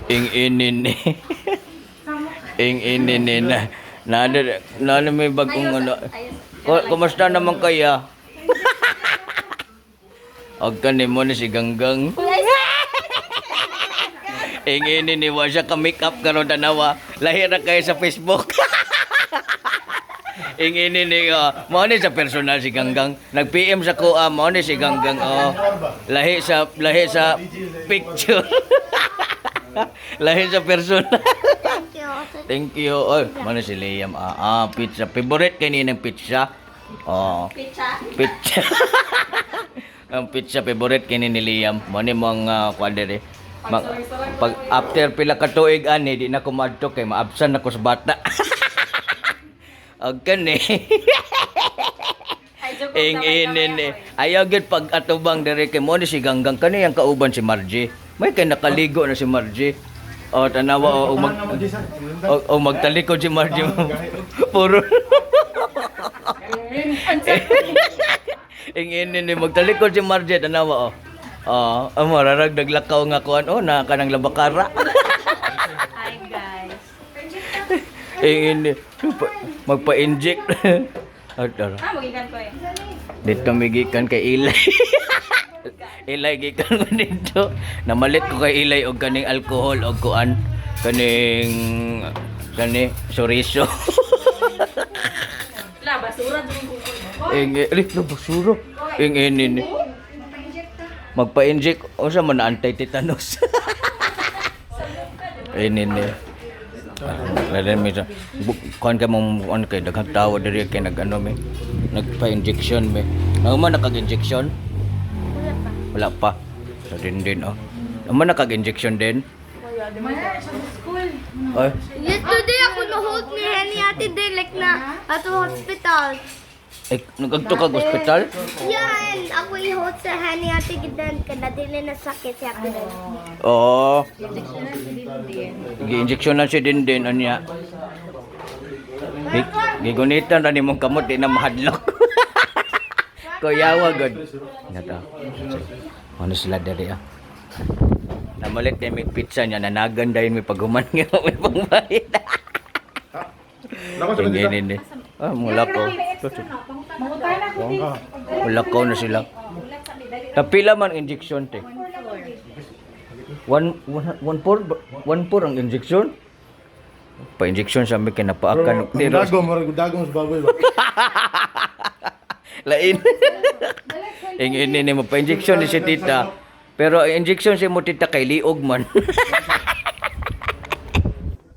Ing inin ni. Ing inin ni na. Na na may bagong ano. Kumusta naman kaya? Og kani mo ni si Ganggang. Ing inin ni wa siya ka make up karon, tanawa. Lahi ra kayo sa Facebook. Ing ini ni mao ni sa personal si Ganggang. Nag-PM sa kuha, mao ni si Ganggang, oh. Lahi sa picture. Lahi sa personal. Thank you. Thank you. Oy, mao ni si Liam. Pizza. Favorite kay ni ng pizza. Oh. Pizza. Pizza. Ang pizza favorite kini ni Liam. Mao ni mga kuan diri. Pag after pila ka tuig ani di na ko maadto kay maabsan ako sa bata. Og kani. Ing inin eh. Ayaw gyud pag atubang diri kay mo ni si Ganggang kani ang kauban si Margie. May kay nakaligo na si Margie. O tanawa o, o mag o magtalikod si Margie. Puro. Ing inin ni magtalikod si Margie, tanawa o. Oh, amo rarag naglakaw nga kuan o na kanang labakara. Hi guys. Ing ini magpa-inject. At, ara. Ah, magikan ko eh. Dito may gikan kay Ilay. Ilay gikan ko dito. Namalit ko kay Ilay og kaning alcohol og kuan kaning kani soriso. La, basura dun ko. Ing eh, lo basura. Ing ini ni. Magpa-inject unsa man na anti-tetanus. Ini ni. Lain mi sa kuan kay mong kuan kay daghang tawo diri kay nag-ano mi. Nagpa-injection mi. Nang man nakag-injection? Wala pa. Wala pa. Sa din din oh. Naman nakag-injection din? Ay, Yesterday ako na-hold ni Henny Ate Delek na ato hospital. eh, nagagto kag ospital? Yan, ako i-hold sa Henny Ate Gidan ka na dili na sakit si Ate Delek. Oo. Gi-injection lang si Dindin unya. Gigunitan ra nimong kamot di na mahadlok. Kuyawa gud. Nata. Ano sila diri ah? Namalit kay may pizza niya nanagan dayon may paghuman nga may pangbayad. Hindi hindi. Ah, mula ko. Wala ko na sila. Kapila man injection te. One, one, one four, 1.4 ang injection. Pa-injection sa amin kinapaakan. Ang dagom, murag dagom sa baboy ba? Lain. Ing ini ni mo pa-injection ni si tita. Pero ang injection si mo tita kay liog man.